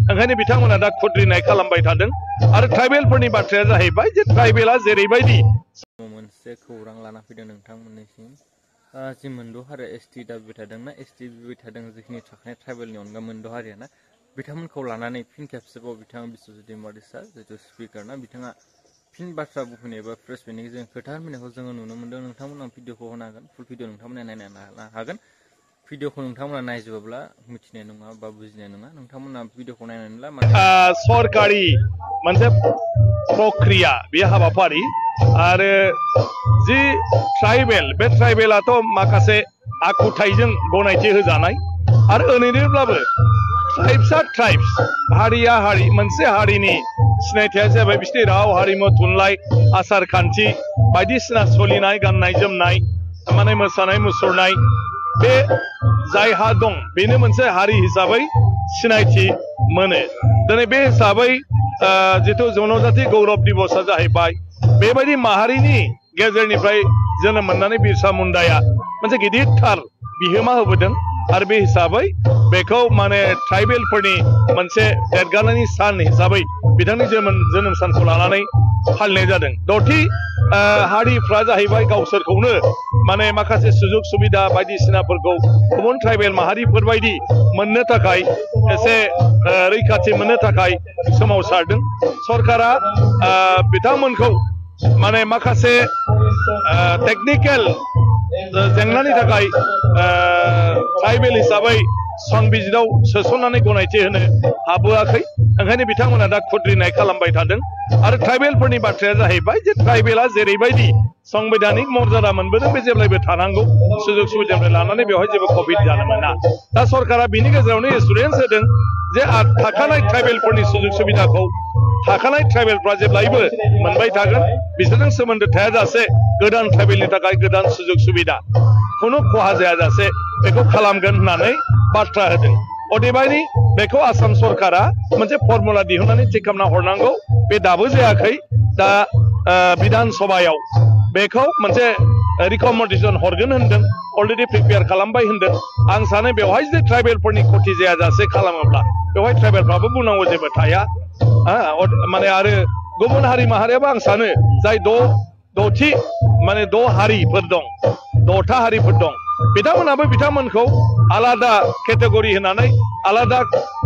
ओंखायनो बिथांमोना दा खुद्रिनाय खालामबाय थादों आरो ट्राइबेलफोरनि बाथ्राया जाहैबाय जे ट्राइबेला जेरैबायदि मोनसे खौरां लाना फैदों नोंथांमोननिसिम जि मोनद' हारिया एसटि दाबिबाय थादोंना एसटि बिबाय थादों जिखिनि थाखानाय ट्राइबेलनि अनगा मोनद' हारियाना बिथांमोनखौ लानानै फिन खेबसेबाव बिथाङा बिश्वजित दैमारि सार जितु स्पिकार ना बिथाङा फिन बाथ्रा बुंफैनाय एबा प्रेस मिटनि गेजेरजों खोथा होनफैनायखौ जोङो नुनो मोन्दों। नोंथांमोना भिडिअखौ होनो हागोन फुल भिडिअ नोंथांमोना नायनो हागोन। भिडिअखौ नोंथांमोना नायजोबाब्ला मिथिनाय नङा बा बुजिनाय नङा। नोंथांमोना भिडिअखौ नायनानैला सरकारि मोनसे प्रक्रिया बे हाबाफारि आरो जि ट्राइबेल बे ट्राइबेलाथ' माखासे आखुथायजों गनायथि होजानाय आरो ओरैनोब्लाबो ट्राइब्सआ ट्राइब्स हारिया हारि मोनसे हारिनि सिनायथिया जाबाय बिसोरनि राव हारिमु थुनलाइ आसार खान्थि बायदिसिना सोलिनाय गाननाय जोमनाय माने मोसानाय मुसुरनाय बे जायहा दं बेनो मोनसे हारि हिसाबै सिनायथि मोनो। दिनै बे हिसाबै जिथु जनजाति गौरब दिबसआ जाहैबाय बेबायदि माहारिनि गेजेरनिफ्राय जोनोम मोननानै बिरसा मुन्डाया मोनसे गिदिरथार बिहोमा होबोदों आरो बे हिसाबै बेखौ माने ट्राइबेलफोरनि मोनसे देरगानायनि सान हिसाबै बिथांनि जोनोम सानखौ लानानै फालिनाय जादों। दथि हारिफ्रा जाहैबाय गावसोरखौनो माने माखासे सुजुग सुबिदा बायदिसिनाफोरखौ गुबुन ट्राइबेल माहारिफोरबायदि मोननो थाखाय एसे रैखाथि मोननो थाखाय सोमावसारदों। सरकारा बिथांमोनखौ माने माखासे टेक्निकेल जेंनानि थाखाय ट्राइबेल हिसाबै संबिजिताव सोसननानै गनायथि होनो हाबोआखै। ओंखायनो बिथांमोना दा खुद्रिनाय खालामबाय थादों आरो ट्राइबेलफोरनि बाथ्राया जाहैबाय जे ट्राइबेला जेरैबायदि संबिधानिक मर्यादा मोनबोदों बे जेब्लायबो थानांगौ सुजुग सुबिदानिफ्राय लानानै बेवहाय जेबो कभिड जानो मोना। दा सरकारा बिनि गेजेरावनो एसुरेन्स होदों जे थाखानाय ट्राइबेलफोरनि सुजुग सुबिदाखौ थाखानाय ट्राइबेलफ्रा जेब्लायबो मोनबाय थागोन बिसोरजों सोमोन्दो थायाजासे गोदान ट्राइबेलनि थाखाय गोदान सुजुग सुबिदा खुनु खहा जायाजासे बेखौ खालामगोन होननानै बाथ्रा होदों। अदेबानि बेखौ आसाम सरकारा मोनसे फर्मुला दिहुननानै थिग खालामना हरनांगौ बे दाबो जायाखै। दा बिधान सभायाव बेखौ मोनसे रिकमेन्डेसन हरगोन होनदों अलरेडि प्रिपेयार खालामबाय होनदों। आं सानो बेवहाय जुदि ट्राइबेलफोरनि खथि जायाजासे खालामोब्ला बेवहाय ट्राइबेलफ्राबो बुंनांगौ जेबो थाया माने आरो गुबुन हारि माहारियाबो आं सानो जाय द'थि माने 6 हारिफोर दं 6था हारिफोर दं बिथांमोनाबो बिथांमोनखौ आलादा केटेगरि होनानै आलादा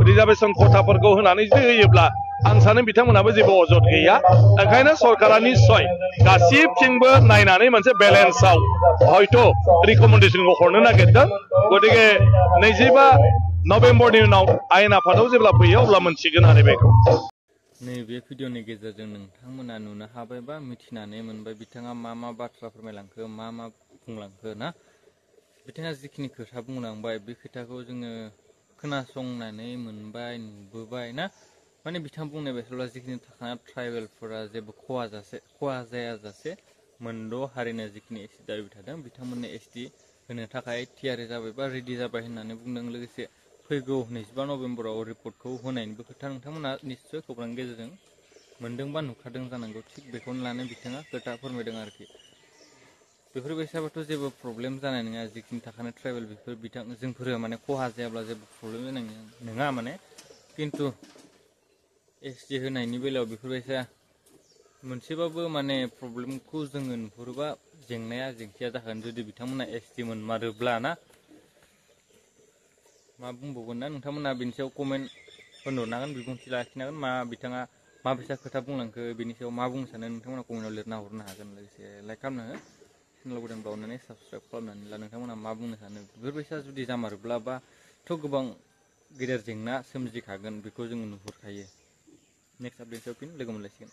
रिजार्भेसन खथाफोरखौ होनानै जुदि होयोब्ला आं सानो बिथांमोनाबो जेबो अजद गैया। ओंखायनो सरकारा निस्सय गासिबथिंबो नायनानै मोनसे बेलेन्सआव हयथ' रिकमेन्डेसनखौ हरनो नागिरदों। गतिके 25 नभेम्बरनि उनाव आयेन आफादाव जेब्ला फैयो अब्ला मोनसिगोन आरो बेखौ। नैबे भिडिअनि गेजेरजों नोंथांमोना नुनो हाबाय बा मिथिनानै मोनबाय बिथाङा मा बाथ्रा फोरमायलांखो मा बुंलांखो ना बिथाङा जिखिनि खोथा बुंलांबाय बे खोथाखौ जोङो खोनासंनानै मोनबाय नुबोबाय ना माने बिथां बुंनाय बायदिब्ला जिखिनि थाखानाय ट्राइबेलफोरा जेबो खहा जायाजासे मोनद' हारिनो जिखिनि एसटि दाबि थादों बिथांमोननो एसटि होनो थाखाय थियारि जाबाय बा रेडि जाबाय होननानै बुंदों। लोगोसे फैगौ 25 नभेम्बराव रिपर्टखौ होनायनिबो खोथा नोंथांमोना निस्सय खौरांनि गेजेरजों मोनदोंबा नुखादों जानांगौ। थिग बेखौनो लानानै बिथाङा खोथा फोरमायदों आरोखि। बेफोरबायसाबाथ' जेबो प्रब्लेम जानाय नङा जिखिनि थाखानाय ट्राइबेल जोंफोरो माने खहा जायाब्ला जेबो प्रब्लेम जानाय नङा माने खिन्थु एसटि होनायनि बेलायाव बेफोरबायसा मोनसेबाबो माने प्रब्लेमखौ जोङो नुहुरोबा जेंथिया जागोन जुदि बिथांमोना एसटि मोनमारोब्ला ना मा बुंबावगोन ना नोंथांमोना बेनि सायाव कमेन्ट होनहरनो हागोन बिबुंथि लाखिनो हागोन बिथाङा माबायसा खोथा बुंलांखो बेनि सायाव मा बुंनो सानो नोंथांमोना कमेन्टआव लिरना हरनो हागोन। लोगोसे लाइक खालामनो हो चेनेल गुदुंब्ला अननानै साबस्क्राइब खालामनानै ला। नोंथांमोना मा बुंनो सानो बेफोरबायसा जुदि जामारोब्ला बाथ' गोबां गेदेर जेंना सोमजिखागोन बेखौ जोङो नुहुरखायो। नेक्स्ट आपडेटआव फिन लोगो मोनलायसिगोन।